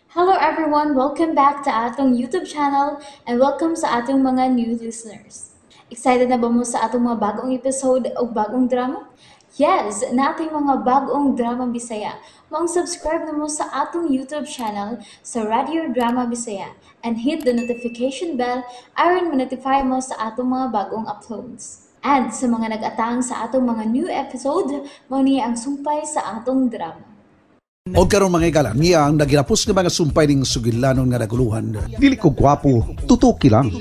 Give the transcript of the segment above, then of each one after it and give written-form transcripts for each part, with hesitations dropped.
Hello everyone! Welcome back to atong YouTube channel and welcome sa atong mga new listeners. Excited na ba mo sa atong mga bagong episode o bagong drama? Yes! Nating mga bagong drama Bisaya. Maong subscribe na mo sa atong YouTube channel sa Radio Drama Bisaya and hit the notification bell aron ma-notify mo sa atong mga bagong uploads. And sa mga nag-atang sa atong mga new episode, mao ni ang sumpay sa atong drama. O karon mga higala, niya ang naginapos nga mga sumpay ning sugilanon nga naguluhan. Dili ko gwapo, tutuki lang.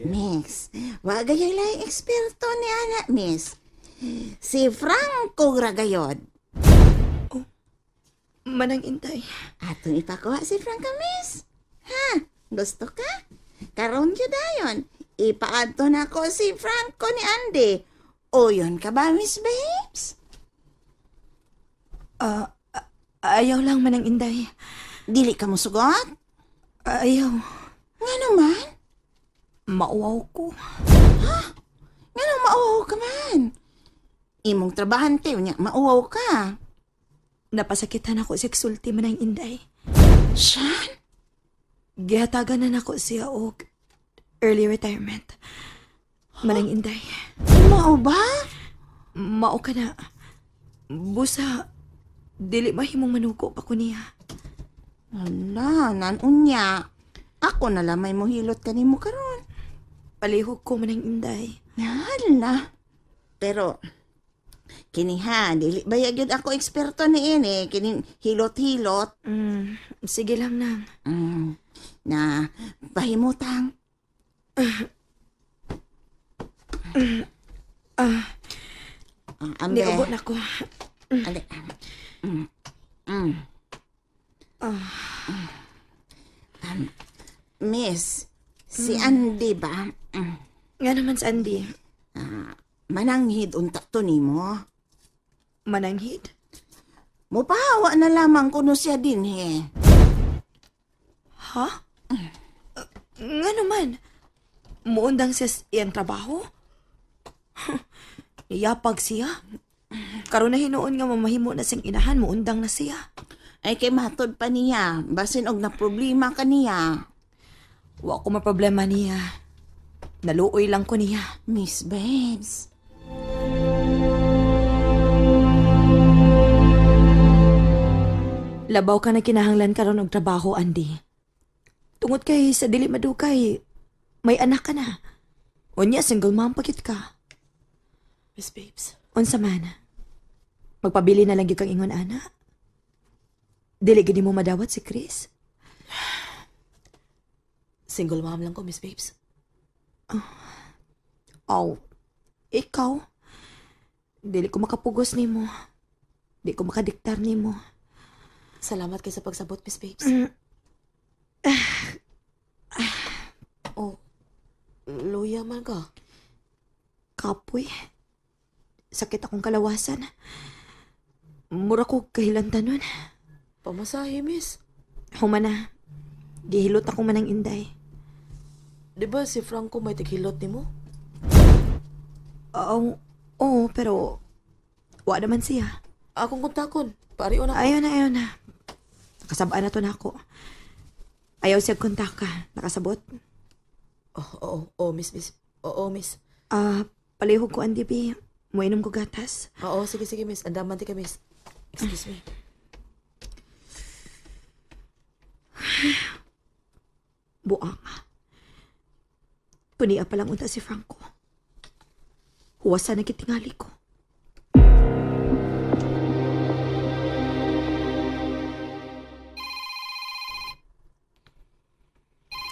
Miss, wa gayay laing eksperto ni ana, miss. Si Franco Ragayod. Oh, Manang Inday. Atong ipakuha si Franco, miss. Ha? Gusto ka? Karon jud dayon. Ipaadto na ko si Franco ni Andy. O yun ka ba, Miss Babes? Ayaw lang, Manang Inday. Dili ka musugot? Ayaw. Nga naman? Mauwaw ko. Ha? Nga naman mauwaw ka man? Imong trabahante, unya, mauwaw ka. Napasakitan ako sa eksulti, Manang Inday. Siyan? Gihatagan na nako siya og early retirement. Manang Inday. Mao ba? Mao ka na. Busa, dili mahimong manuko pa ko niya. Ala, nanunya. Ako na lamay mo hilot kanimo karon. Palihog ko, Manang Inday. Hala. Pero, kini ha, dili ba gyud ako eksperto ni ini, kini hilot-hilot. Sige lang nang. Na, pahimutang. Ambe. Niabot na ko. Ali. Miss, si Andy ba? Nga naman si Andy. Mananghid unta to nimo. Mananghid? Mupahawa na lamang kuno siya din he. Ha? Nga naman. Muundang siya iyang trabaho? Niyapag siya. Karon na hinuon nga mamahimo na siyang inahan, muundang na siya. Ay kay matod pa niya, basin og na problema ka niya. Wa ko maproblema niya. Naluoy lang ko niya. Miss Babes. Labaw ka na kinahanglan karon og trabaho, Andy. Tungod kay sa dili madukay, may anak ka na. Unya, single mom pagit ka. Miss Babes. Unsa man? Magpabili na lang gyud kang ingon, ana. Dili gid mo madawat si Chris. Single mom lang ko, Miss Babes. Oh, ikaw. Dili ko makapugos nimo. Di ko makadiktar nimo. Salamat kay sa pagsabot, Miss Babes. Oh, luya man ka. Kapoy. Sakit akong kalawasan. Mura ko kahilantan nun. Pamasahe, miss. Humana. Gihilot ako man ang Inday. Di ba si Franco may tighilot nimo? Oo, oo, pero wa naman siya. Akong kontakon. Parion ako. Ayaw na, ayaw na. Nakasabaan na to na ako. Ayaw siya kontaka. Nakasabot? Oh, oo, oo, miss, miss. Oo, miss. Palihog ko, Andy B. Muinom ko gatas. Oo, sige, sige, miss. Andaman di ka, miss. Excuse me. Buang. Kunia pa lang unta si Franco. Huwasan na kitingali ko.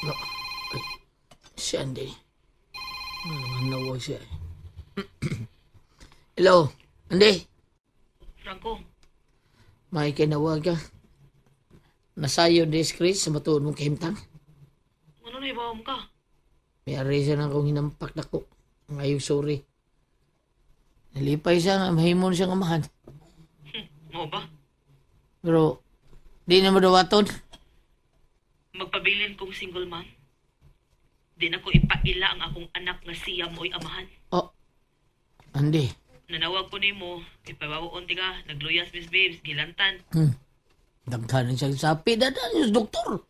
No. Ay, si Andy. Ano naman nawag siya eh. Hello, Andy. Franco. May kinawag ka. Nasayo des Chris sa matuod mong kahimtang. Ano na ibawam ka? May ari siya na akong hinampak na ko. Ngayong sorry. Nalipay siya nga, mahimon siyang amahan. Mo ba? Pero, di na mo dawaton. Magpabilin kong single mom. Di na ko ipaila ang akong anak nga siya mo'y amahan. Oh, Andy. Nanawag ko nimo, ipabawaon ti ka, nagluyas Miss Babes, gilantan. Daghan siyang sapi na na, doktor.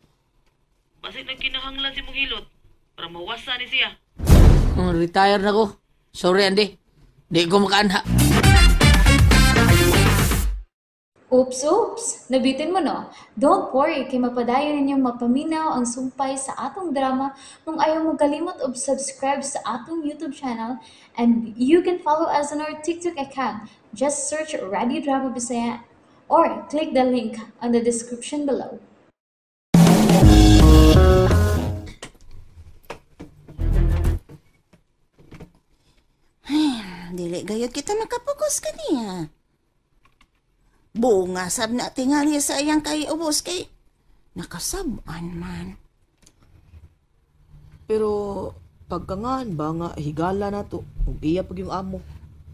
Basig nagkinahanglan si mong hilot para mawasa ni siya. Retire na ko. Sorry, Andy. Di ko makaanha. Oops, oops! Nabitin mo, no? Don't worry, kay mapadayon ninyong mapaminaw ang sumpay sa atong drama kung ayaw mo kalimot og subscribe sa atong YouTube channel, and you can follow us on our TikTok account. Just search Radio Drama Bisaya or click the link on the description below. Ay, dili gayud kita makapugos kaniya. Bunga sab na tingali sa iyang kay ubos kay nakasab-an man. Pero pagkangan ba nga higala na to, ug iya pag yung amo.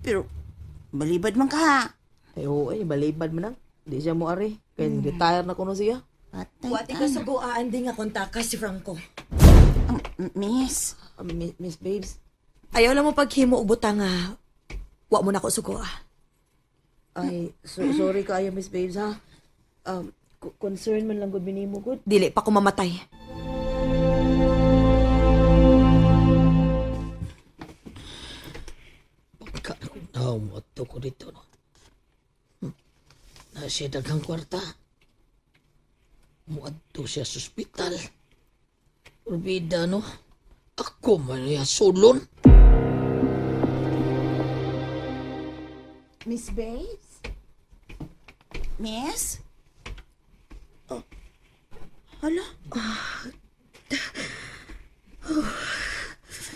Pero balibad man ka. Ay oo, ay balibad man ang. Di siya mo ari. Kay retire na kuno siya. Patay Wati ka sugo, Andy, nga kontaka si Franco. Miss. Miss Babes. Ayaw lang mo paghimo og butang nga wa mo na ko sugo. Ay, sorry kaayo Miss Babes ha. Concern man lang gud minimo gud. Dili pa ko mamatay. Pagka na mo ato ko dito, no? Na siya daghang kwarta. Muadto siya sa ospital. Urbida, no? Ako man niya sulon. Miss Babes? Miss? Oh. Hala?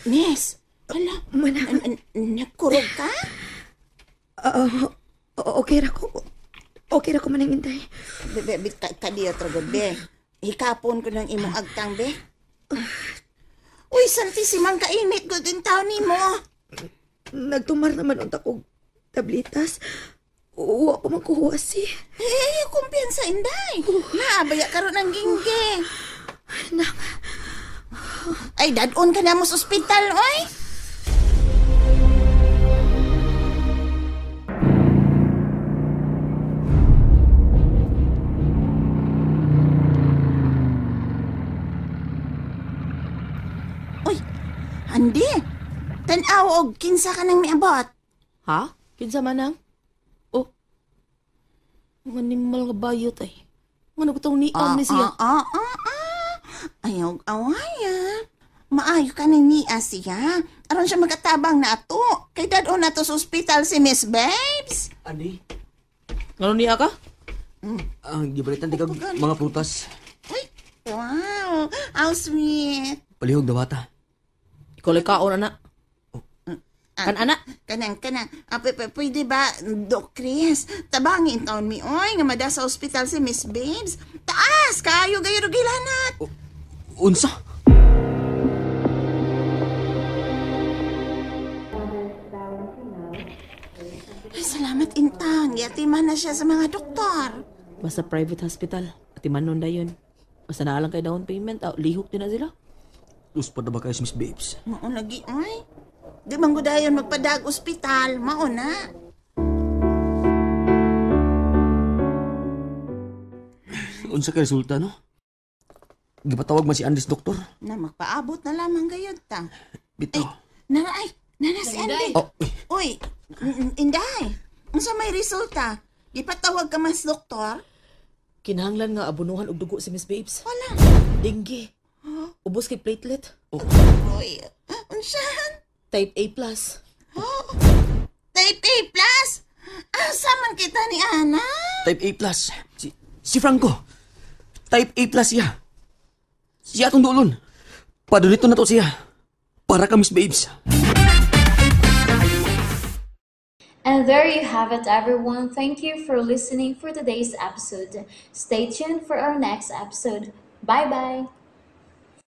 Miss? Hala? Manang. Nagkurog ka? Okay ra ko. Okay ra ko manang Inday. Be, be, kadiyo tragod, be. Hikapon ko ng imong agtang, be. Uy, santisimang kainit ko din tao ni mo. Nagtumar naman unta kog tablitas. Wa pa man kuha si. Eh, kumpiyansa, Inday. Naabaya karon ang gingge. Nang. Ay, dadon ka na mo sa ospital, oy. Uy, Andi. Tan-aw og kinsa ka nang miabot. Ha? Kinsa man ang? Oh. Ang animal nga bayot ay. Nga nagutong niam ni siya. Ayaw awaya. Maayo ka nang niya siya. Aron siya magatabang na ato. Kay dadon na to sa ospital si Miss Babes. Andi? Ngano niya ka? Ang gibalitan di kag mga prutas. Uy, wow. How sweet. Palihog na bata. Ikaw lay kaon, anak. Kan anak? Kanang. Pwede ba, Doc Chris? Tabangin taon mi, oy, nga mada sa ospital si Miss Babes. Taas! Kaayo gayo gilanat. Unsa? Ay, salamat, Intang. Yatiman na siya sa mga doktor. Basta private hospital. Atiman nun dayon. Basta naalang kay down payment. Lihok din na sila. Uspad na ba kayo si Miss Babes? Mao lagi, oy. Di man ko dayon magpadag ospital. Mao na. Unsa kay resulta, no? Gipatawag man si Andes, doktor. Na, magpaabot na lamang gayud ta. Bitaw. Ay, nara, ay. Nara si Andy. Oh, uy. Uy, Inday. Unsa may resulta? Gipatawag ka mas doktor? Kinahanglan nga abunuhan og dugo si Miss Babes. Wala. Dengue. Ubos kay platelet. Oh. Uy, unsahan? Type A plus. Oh, type A plus? Asa man kita ni Ana? Type A plus. Si Franco. Type A plus siya. Siya atong duolon. Padulito na to siya. Para ka, Miss Babes. And there you have it, everyone. Thank you for listening for today's episode. Stay tuned for our next episode. Bye-bye.